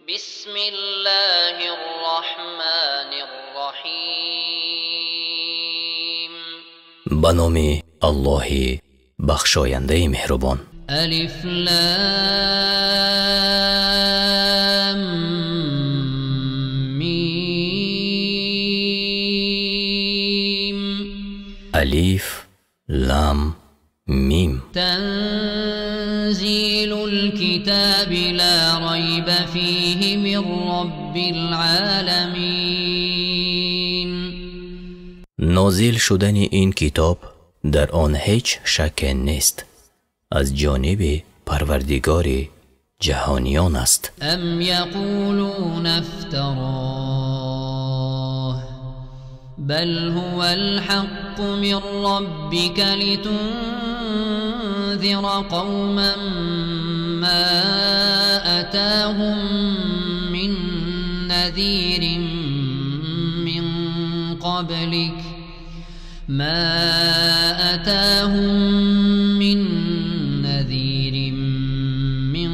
بسم الله الرحمن الرحيم. Ба номи Аллоҳи бахшояндаи меҳрубон. ألف لام ميم. Алиф, Лам, Мим. تنزيل الكتاب لا ريب فيه من رب العالمين. Нозил шудани ин китоб дар он ҳеҷ шакке нест, аз ҷониби Парвардигори ҷаҳониён аст. أم يقولون افتراه بل هو الحق من ربك لتنذر قوما ما أتاهم من نذير من قبلك ما أتاهم من نذير من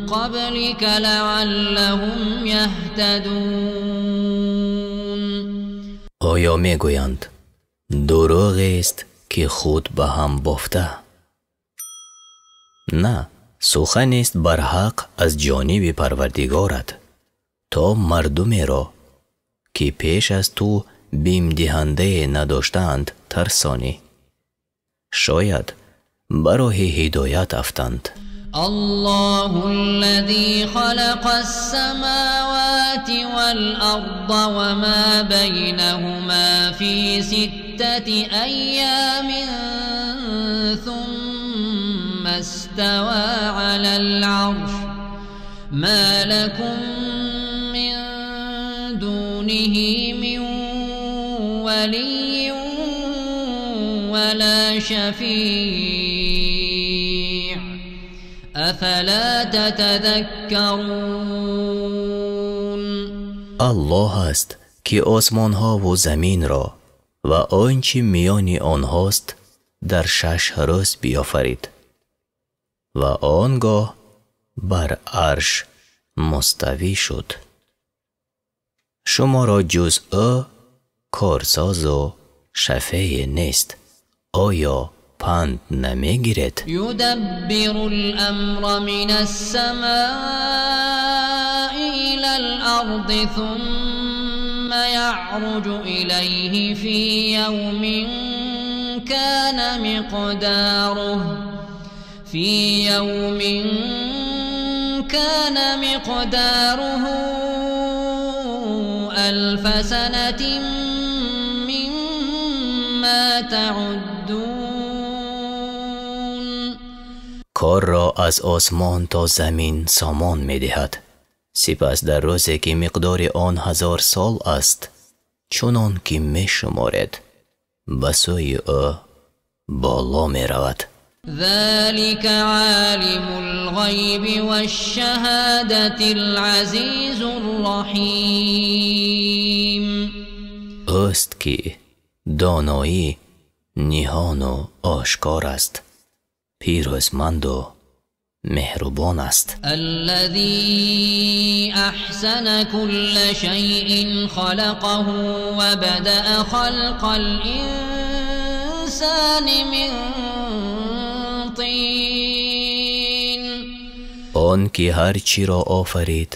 قبلك لعلهم يهتدون. Оё мегӯянд, дурӯғест, ки худ ба ҳам бофта? На, суханест барҳақ аз ҷониби Парвардигорат, то мардумеро, ки пеш аз ту бимдиҳандае надоштаанд, тарсонӣ. Шояд ба роҳи ҳидоят афтанд. الله الذي خلق السماوات والأرض وما بينهما في 6 أيام ثم استوى على العرش ما لكم من دونه من ولي ولا شفيع أفلا تتذكرون. Аллоҳ аст, ки осмонҳову заминро ва он чи миёни онҳост дар 6 рӯз биёфарид ва он гоҳ бар арш муставӣ шуд. Шуморо ҷуз ӯ корсозу шафее нест. Оё панд намегиред? يدبر الأمر من السماء إلى الأرض ثم يعرج إليه في يوم كان مقداره في يوم كان مقداره 1000 سنة مما تعدون. Корро аз осмон то замин сомон медиҳад. Сипас дар рӯзе, ки миқдори он 1000 сол аст, чунон ки мешуморед, ба сӯи ӯ боло меравад. ذلك عالم الغيب والشهادة العزيز الرحيم. Ӯст, ки доноӣ ниҳону ошкор аст, пирӯзманду меҳрубон аст. الذي أحسن كل شيء خلقه وبدأ خلق الإنسان من طين. Он ки ҳар чиро офарид,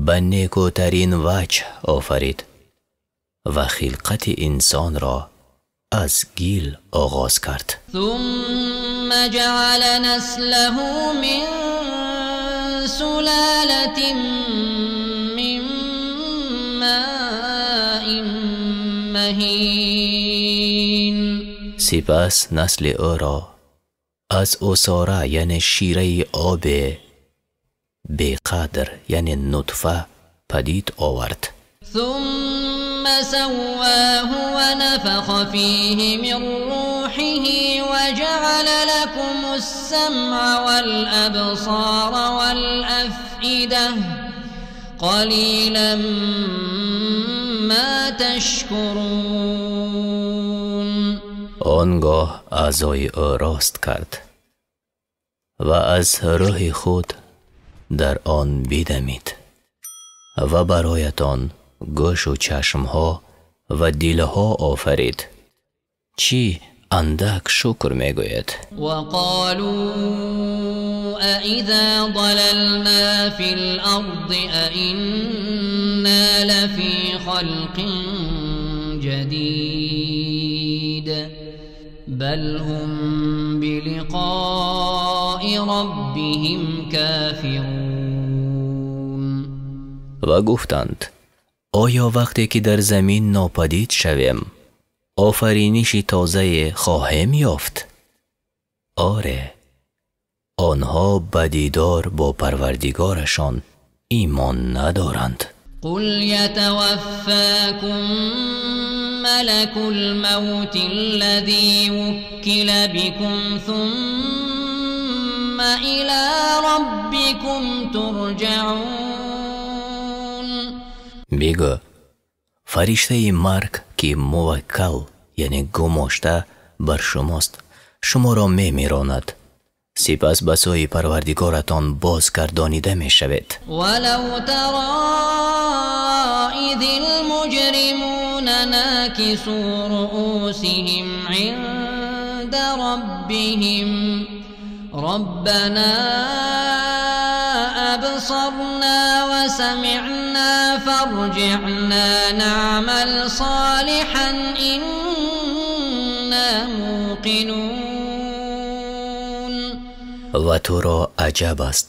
ба некӯтарин ваҷҳ офарид ва хилқати инсонро аз гил оғоз кард. ثم جعل نسله من سلالة من ماء مهين. Сипас насли ӯро аз усора, яъне шираи обе беқадр, яъне нутфа падид овард. ثم سواه ونفخ فيه من روحه وجعل لكم السمع والأبصار والأفئدة قليلا ما تشكرون. Он гоҳ аъзои ӯ рост кард ва аз рӯҳи худ дар он бидамид. Ва бароятон гӯшу чашмҳо ва дилҳо офарид. Чӣ андак шукр мегӯед. وقالوا أإذا ضللنا في الأرض أإنا لفي خلق جديد بل هم بلقاء ربهم كافرون. Ва гуфтанд: оё вақте ки дар замин нопадид шавем, офариниши тозае хоҳем ёфт? Оре, онҳо ба дидор бо Парвардигорашон имон надоранд. قل يتوفاكم ملك الموت الذي وكل بكم ثم إلى ربكم ترجعون. Бигӯ: фариштаи марг, ки муваккал, яъне гумошта бар шумост, шуморо мемиронад. Сипас ба сӯи Парвардигоратон бозгардонида мешавед. ولو ترى إذ المجرمون ناكسوا رؤوسهم عند ربهم ربنا أبصرنا وسمعنا فارجعنا نعمل صالحا إنا موقنون. Ва туро аҷаб аст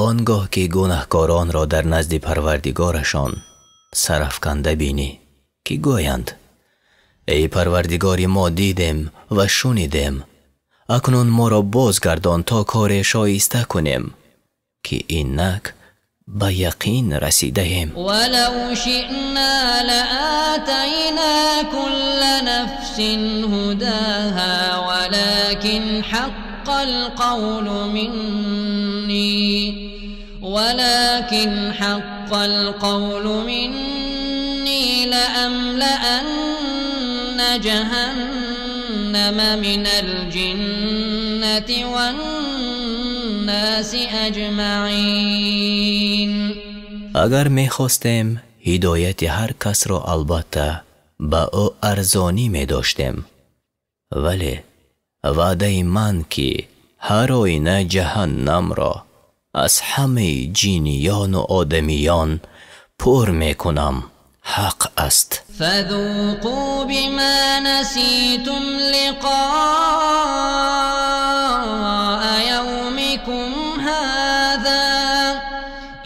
он гоҳ ки гунаҳкоронро дар назди Парвардигорашон сарафканда бинӣ, ки гӯянд: эй Парвардигори мо, дидем ва шунидем, акнун моро бозгардон то коре шоиста кунем, ки инак ба яқин расидаем. ولو شئنا لآتينا كل نفس هداها ولكن حق القول مني ولكن حق القول مني لأملأن جهنم من الجنة والناس أجمعين. Агар мехостем, ҳидояти ҳар касро албатта ба ӯ арзонӣ медоштем, вале ваъдаи ман, ки ҳар оина ҷаҳаннамро аз ҳамаи ҷиниёну одамиён пур мекунам, ҳақ аст. فذوقوا بما نسيتم لقاء يومكم هذا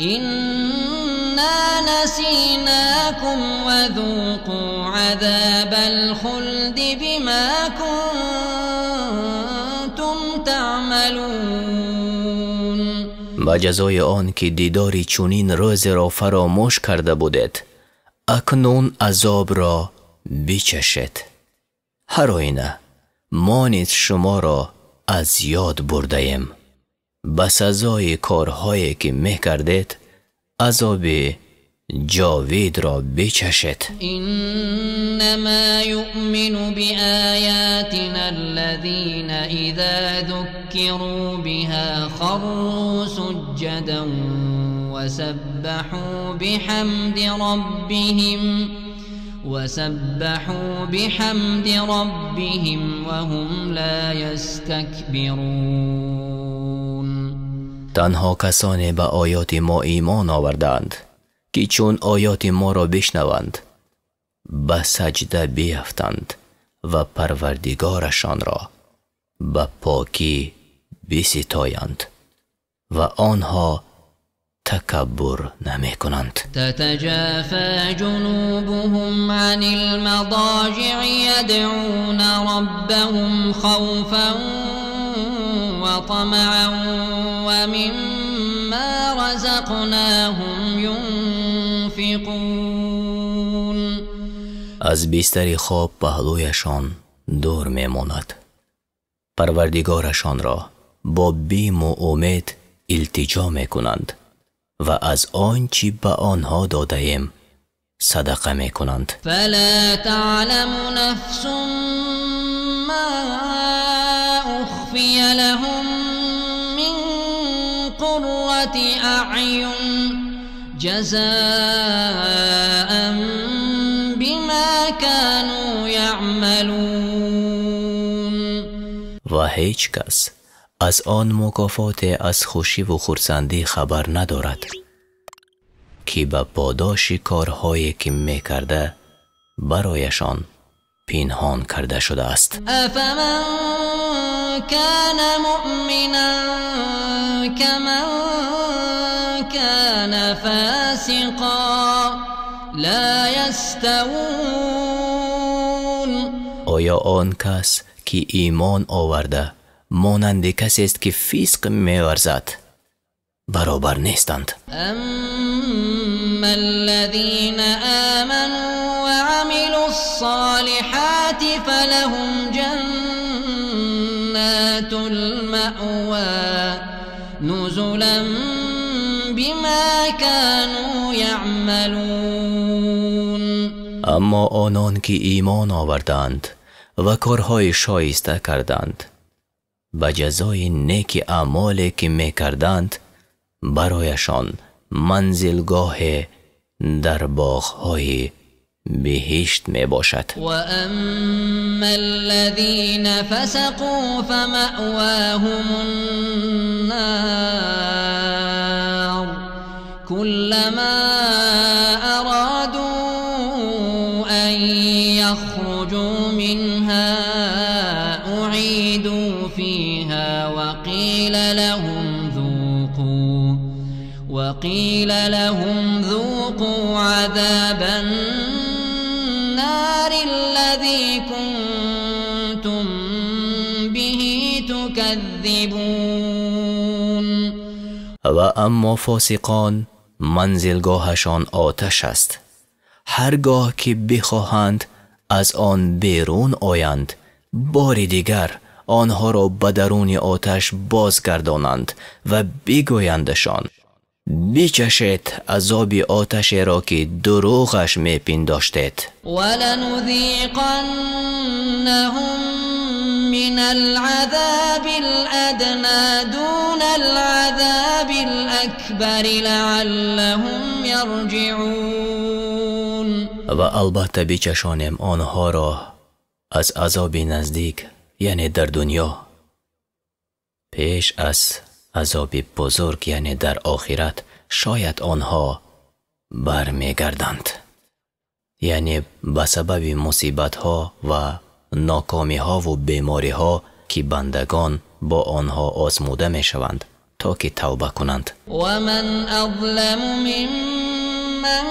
إنا نسيناكم وذوقوا عذاب الخلد بما كنتم تعملون. Ба ҷазои он ки дидори чунин рӯзеро фаромӯш карда будед, акнун азобро бичашед. Ҳар оина мо низ шуморо аз ёд бурдаем. Ба сазои корҳое ки мекардед, азоби ҷовидро бичашед. إنما يؤمن بآياتنا الذين إذا ذكروا بها خروا سجدا وسبحوا بحمد ربهم وسبحوا بحمد ربهم وهم لا يستكبرون. Танҳо касоне ба оёти мо имон овардаанд, ки чун оёти моро бишнаванд, ба саҷда биафтанд ва Парвардигорашонро ба покӣ биситоянд ва онҳо такаббур намекунанд. تتجافى جنوبهم عن المضاجع يدعون ربهم خوفا وطمعا ومما رزقناهم ينفقون. Аз бистари хоб паҳлӯяшон дур мемонад. Парвардигорашонро бо биму умед илтиҷо мекунанд ва аз он чӣ ба онҳо додаем садақа мекунанд. فلا تعلم نفس ما أخفي لهم من قرة أعين جزاء بما كانوا يعملون. Ва ҳеҷ кас аз он мукофоте аз хушиву хурсандӣ хабар надорад, ки ба подоши корҳое ки мекарда барояшон пинҳон карда шудааст. أفمن كان مؤمنا كمن كان فاسقا لا يستوون. Оё он кас ки имон оварда монанди касест ки фисқ меварзад, баробар нестанд. أما الذين آمنوا وعملوا الصالحات فلهم جنات المأوى نزلا بما كانوا يعملون. Аммо онон ки имон оварданд ва корҳои шоиста карданд, ба ҷазои неки аъмоле ки мекарданд барояшон манзилгоҳе дар боғҳои биҳишт мебошад. وأما الذين فسقوا فمأواهم النار كلما أرادوا أن يخرجوا منها أعيدوا فيها وقيل لهم ذوقوا عذاب النار الذي كنتم به تكذبون. Ва аммо фосиқон манзилгоҳашон оташ аст. Ҳар гоҳ ки бихоҳанд аз он берун оянд, бори дигар онҳоро ба даруни оташ бозгардонанд ва бигӯяндашон: бичашед азоби оташеро ки дурӯғаш мепиндоштед. ولنذيقنهم من العذاب الأدنى دون العذاب الأكبر لعلهم يرجعون. Ва албатта бичашонем онҳоро аз азоби наздик, яъне дар дунё, пеш аз азоби бузург, яъне дар охират, шояд онҳо бармегарданд. Яъне ба сабаби мусибатҳо ва нокомиҳову бемориҳо ки бандагон бо онҳо озмуда мешаванд, то ки тавба кунанд. ومن أظلم ممن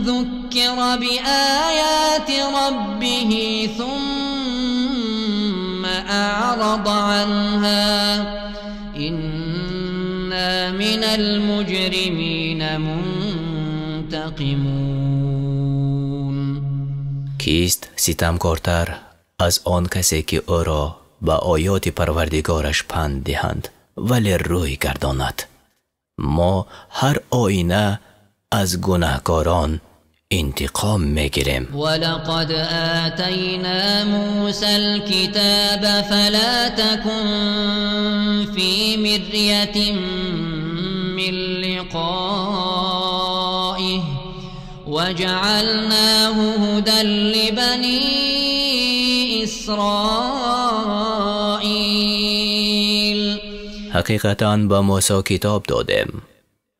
ذكر بآيات ربه ثم أعرض عنها إنا من المجرمين منتقمون. Кист ситамкортар аз он касе ки ӯро ба оёти парвардигораш панд диҳанд, вале рӯй гардонад? Мо ҳар оина аз гунаҳкорон интиқом мегирем. ولقد آتينا موسى الكتاب فلا تكن في مرية من لقائه وجعلناه هدى لبني إسرائيل. Ҳақиқатан ба Мусо китоб додем.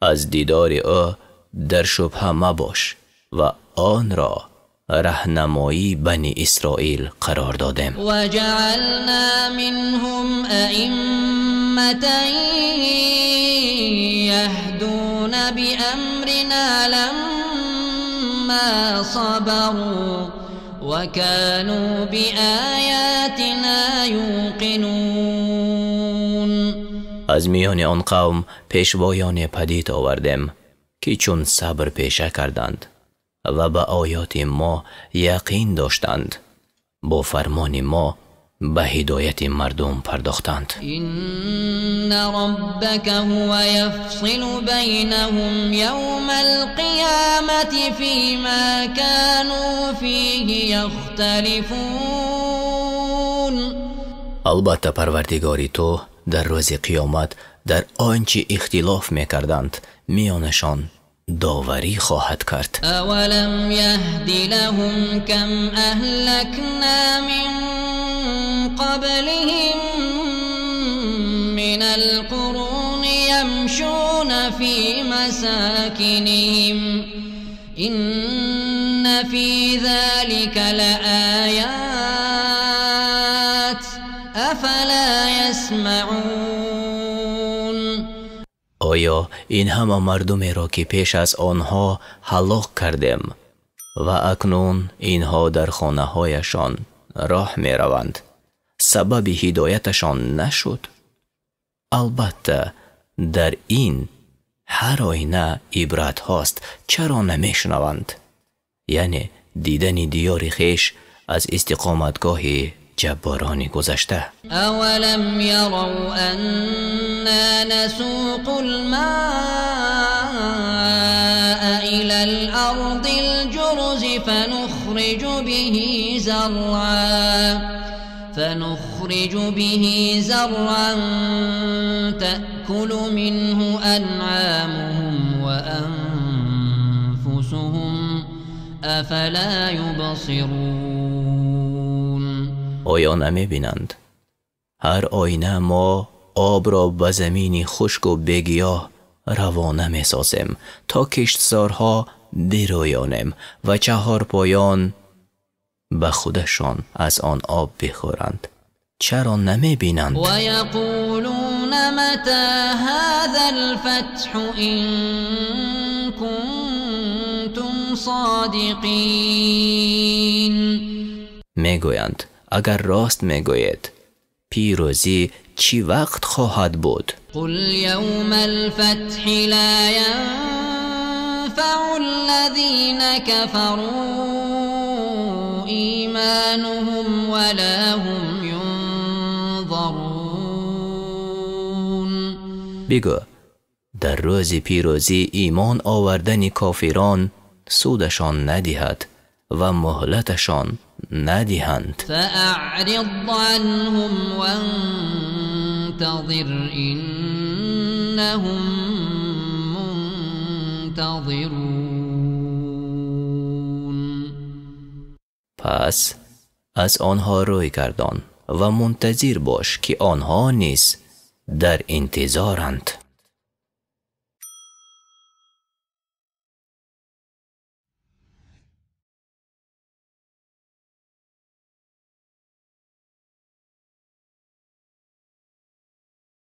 Аз дидори ӯ дар шубҳа мабош ва онро раҳнамоии бани Исроил қарор додем. وجعلنا منهم أئمة يهدون بأمرنا لما صبروا وكانوا بآياتنا يوقنون. Аз миёни он қавм пешвоёне падид овардем, ки чун сабр пеша карданд ва ба оёти мо яқин доштанд, бо фармони мо ба ҳидояти мардум пардохтанд. إن ربك هو يفصل بينهم يوم القيامة فيما كانوا فيه يختلفون. Албатта парвардигори ту дар рӯзи қиёмат дар он чи ихтилоф мекарданд миёнашон доварӣ хоҳад кард. أولم يهد لهم كم أهلكنا من قبلهم من القرون يمشون في مساكنهم إن في ذلك لآيات أفلا يسمعون. Оё ин ҳама мардумеро ки пеш аз онҳо ҳалок кардем ва акнун инҳо дар хонаҳояшон роҳ мераванд, сабаби ҳидояташон нашуд? Албатта, дар ин ҳар оина ибратҳост, чаро намешунаванд? Яъне дидани диёри хеш аз истиқоматгоҳи ҷабборони гузашта. أولم يروا أنا نسوق الماء إلى الأرض الجرز فنخرج به زرعا تأكل منه أنعامهم وأنفسهم أفلا يبصرون. Оё намебинанд? Ҳар оина мо обро ба замини хушку бегиёҳ равона месозем, то киштзорҳо бирӯёнем ва чаҳорпоён ба худашон аз он об бихӯранд. Чаро намебинанд? ويقولون متى هذا الفتح إن كنتم صادقين. Мегӯянд, агар рост мегӯед, пирӯзӣ чӣ вақт хоҳад буд? قل يوم الفتح لا ينفع الذين كفروا إيمانهم ولا هم ينظرون. Бигӯ, дар рӯзи пирӯзӣ имон овардани кофирон судашон надиҳад ва муҳлаташон надиҳанд. فأعرض عنهم وانتظر إنهم منتظرون. Пас аз онҳо рӯй гардон ва мунтазир бош, ки онҳо низ дар интизоранд.